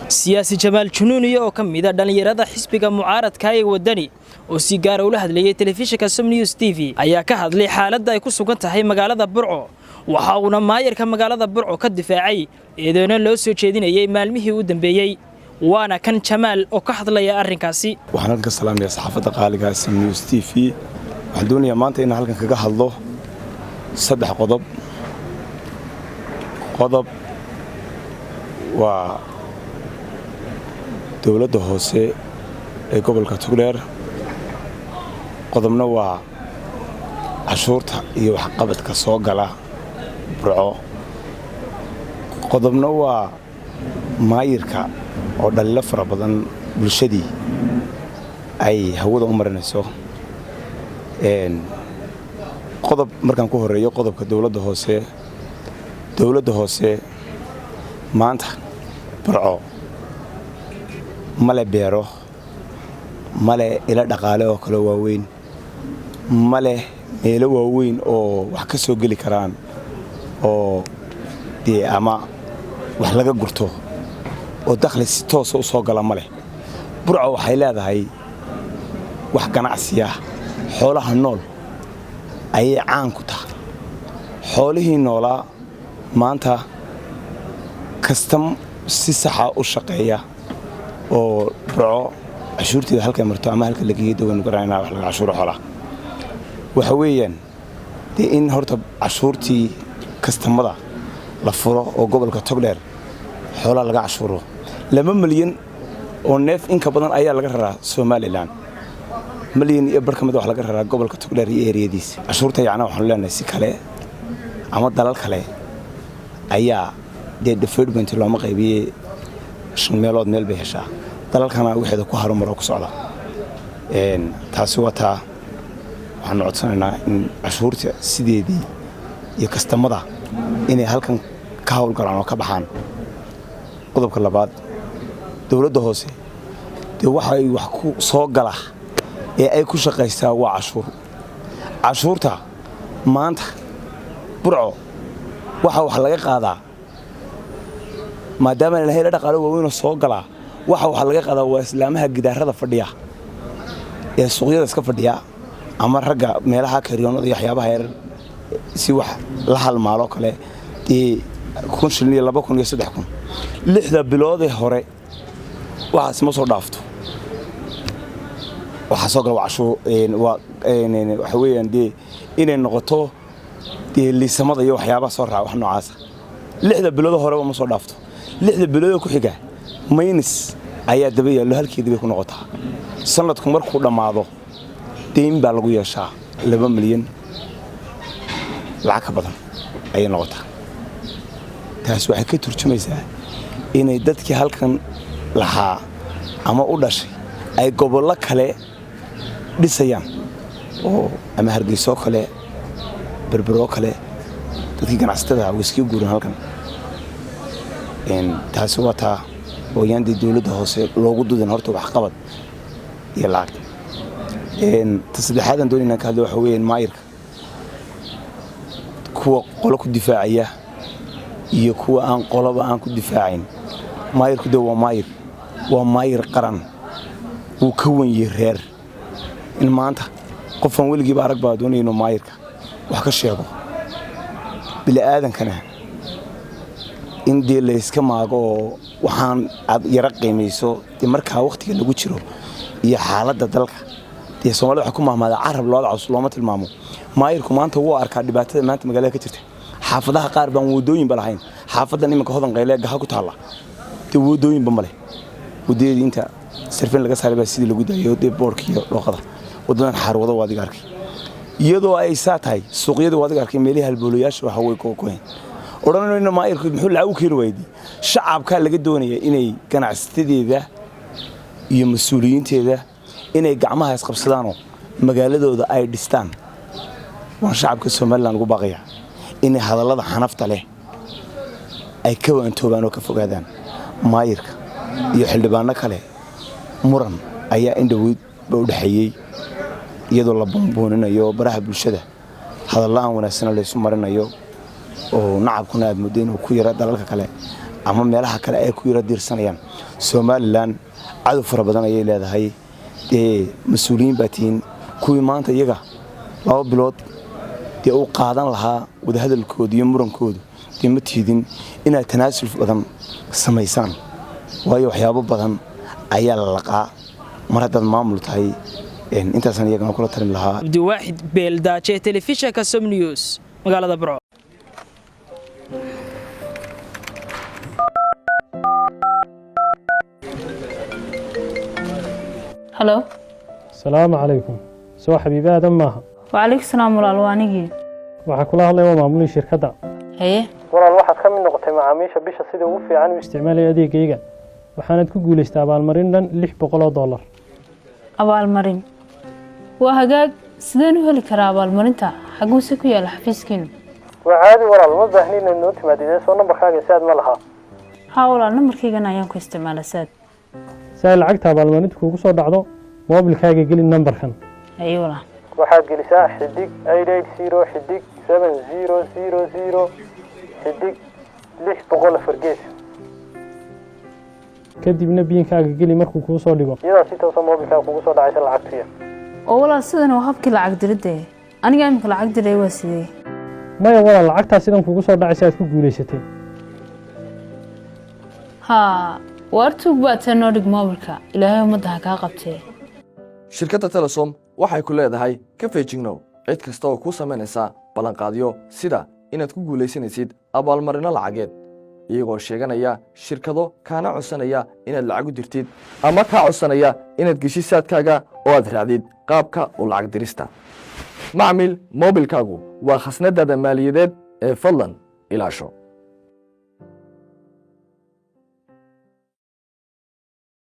Siyaasi Jamaal Junuuniye oo ka mid ah dhalinyarada xisbiga mucaaradka ee Wadani oo si gaar ah ula hadlayay telefishinka Som News TV ayaa ka hadlay xaaladda ay ku sugan tahay magaalada Burco. Waxa uuna maayarka magaalada Burco ka difaacay eedeeno loo soo jeedinayay maalmihii u dambeeyey. Waana kan Jamaal oo ka hadlaya arrinkaasi. Waxaan halkan ka salaamayaa saxaafadda qaaliga Som News TV. Waxaan doonayaa maanta inaan halkan kaga hadlo saddex qodob. Qodob waa dowladda hoose ee gobolka Togdheer, qodobna waa cashuurta iyo waxqabadka soo gala Burco, qodobna waa maayirka oo dhalilo fara badan bulshadii ay hawada u marinayso. Qodob markaan ku horreeyo, qodobka dowladda hoose. Dowladda hoose maanta Burco male beero, male ilo dhaqaale oo kale waaweyn, ma leh meelo waaweyn oo wax ka soo geli karaan oo dee ama wax laga gurto oo dakhli si toosa u soo gala ma leh. Burco waxay leedahay wax ganacsiya, xoolaha nool ayay caan ku tahay. Xoolihii noolaa maanta kastam si saxa u shaqeeya oo Burco cashuurteeda halkay marto ama halka lageeyo dawaynu garanayna wax laga cashuuro xoolaha. Waxa weeyaan dee in horta cashuurtii kastamada la furo oo gobolka Togdheer xoolaha laga cashuuro. 2 milyan oo neef inka badan ayaa laga raraa Somaliland, milyan iyo bar ka mid wax laga raraa gobolka Togdheer iyo eriyadiisa. Cashuurta yacnaa waxaanu leenahay si kale ama dalal kale ayaa dee development looma qaybiyey, shan meelood meel bay heshaa, dalalkana waxeeda ku harumar oo ku socda. Taasi waa taa. Waxaanu codsanaynaa in cashuurta sideedii iyo kastamada inay halkan ka howlgalaan oo ka baxaan. Qodobka labaad, dowladda hoose dee waxay wax ku soo gala ee ay ku shaqaysaa waa cashuur. Cashuurta maanta Burco waxa wax laga qaadaa, maadaama ilahay la dhaqaalo waaweynoo soo galaa, waxa wax laga qaadaa waa islaamaha gidaarada fadhiya ee suuqyada iska fadhiya ama ragga meelaha karyoonada iyo waxyaabaha yarar si wax la halmaaloo kale dee 1000 shilin iyo 2000 iyo 3000. 6da biloodee hore waxaas ma soo dhaafto. Waxaa soo gala waa cashuur, waa waxa weeyaan dee inay noqoto dee liisamada iyo waxyaabaha soo raaca, wax noocaasa. 6da biloodoo horeba ma soo dhaafto. 6da biloodoo ku xiga minus ayaa daba yaallo, halkeedii bay ku noqotaa. Sanadku markuu dhammaado deyn baa lagu yeeshaa, 2 milyan lacag ka badan ayay noqotaa. Taas waxay ka turjumaysaa inay dadkii halkan lahaa ama u dhashay ay gobollo kale dhisayaan oo ama Hargeysoo kale, Berberoo kale, dadkii ganacsatada way iskaga guureen halkan. Taasi waa taa oo yaan dee dowladda hoose loogu dudin horta waxqabad iyo lacag. Ta saddexaadaan doonayna ka hadla waxa weeyaan maayirka, kuwa qolo ku difaacaya iyo kuwa aan qoloba aan ku difaacayn. Maayirku de waa maayir, waa maayir qaran, wuu ka wenyihi reer. In maanta qofaan weligiiba arag baa doonaya inuu maayirka wax ka sheego, bili'aadankana in dee layska maago oo waxaan aad yaro qiimayso dee markaa wakhtiga lagu jiro iyo xaaladda dalka. Dee Somalida waxay ku mahmaadaa carab looda caws looma tilmaamo. Maayirku maanta wuu arkaa dhibaatada maanta magaalada ka jirta. Xaafadaha qaar baan waddooyinba lahayn. Xaafaddan iminka Hodan Qayle Gaha ku taalla dee waddooyinba ma leh. Waddadeedii inta sarfin laga saaray baa sidii lagu daayo dee boorka iyo dhooqada. Waddadan xaarwado waa adiga arkay. Iyadoo ay saa tahay, suuqyadii waa adiga arkay, meelihii halboolayaasha waxa way googo'een. Odhanayno maayirku muxuu lacag u keeni waayey? Shacabkaa laga doonaya inay ganacsatadeeda iyo mas-uuliyiinteeda inay gacmaha isqabsadaanoo magaaladooda ay dhistaan. Waan shacabka Somaliland ugu baaqaya inay hadallada xanafta leh ay ka waantoobaan oo ka fogaadaan. Maayirka iyo xildhibaano kale muran ayaa indhoweydba u dhexeeyey, iyadoo la buunbuuninayo baraha bulshada hadallo aan wanaagsana laysu marinayo oo nacabkuna aad mooddo inuu ku yara dalalka kale ama meelaha kale ay ku yara diirsanayaan. Somalilan cadow fara badan ayay leedahay. Dee mas-uuliyiin baa tihiin, kuwii maanta iyaga 2 bilood dee u qaadan lahaa wadahadalkooda iyo murankoodu dee ma tiidin inaad tanaasul badan samaysaan, waayo waxyaabo badan ayaa la laqaa mar haddaad maamul tahay. Intaasaan iyagana kula talin lahaa. Cabdiwaaxid Beeldaaje, telefishinka Som News, magaalada Burco. Halo. Salaamu calaykum, soo xabiibi aadan maaha? Wacalaykum salaam walaal, waa anigii. Waxaa kula hadlaya waa maamulihii shirkadda. Haye. Walaal, waxaad ka mid noqotay macaamiisha bisha sida ugu fiican u isticmaalaya adeegayga, waxaanad ku guulaystay abaalmarin dhan $600. Abaalmarin? Waa hagaag, sideen u heli karaa abaalmarinta? Xaguuse ku yaala xafiiskiinu? Waa caadi walaal, ma baahni inaad noo timaadidee, soo nambarkaaga Saad ma lahaa? Haa walaal, nambarkaygana ayaan ku isticmaala Saad. Si ay lacagta abaalmarinta kuugu soo dhacdo, moobilkaaga geli nambarkan. Haye walaal. Waxaad gelisaa *880 *7000 *600 4^. Kadibna PIN-kaaga geli markuu kuu soo dhigo, iyadoo si toosa moobilkaaga kugu soo dhacaysa lacagtuya. Oo walaal, sidan waa habkii lacag diridde. Aniga imika lacag diray, waa sidee? Maya walaal, lacagtaa sidan kugu soo dhacaysa aad ku guulaysatay. Haa, waar tuug baa tee, noo dhig moobilka, Ilaahay ummadda ha kaa qabtee. Shirkadda Telesom waxay ku leedahay ka feejignow cid kasta oo kuu samaynaysa ballanqaadyo sida inaad ku guulaysanaysid abaalmarinno lacageed, iyagoo sheeganaya shirkado, kaana codsanaya inaad lacag u dirtid ama kaa codsanaya inaad geshid Saadkaaga oo aad raacdid qaabka u lacag dirista. Macmil, moobilkaagu waa khasnadaada maaliyadeed ee fadlan ilaasho.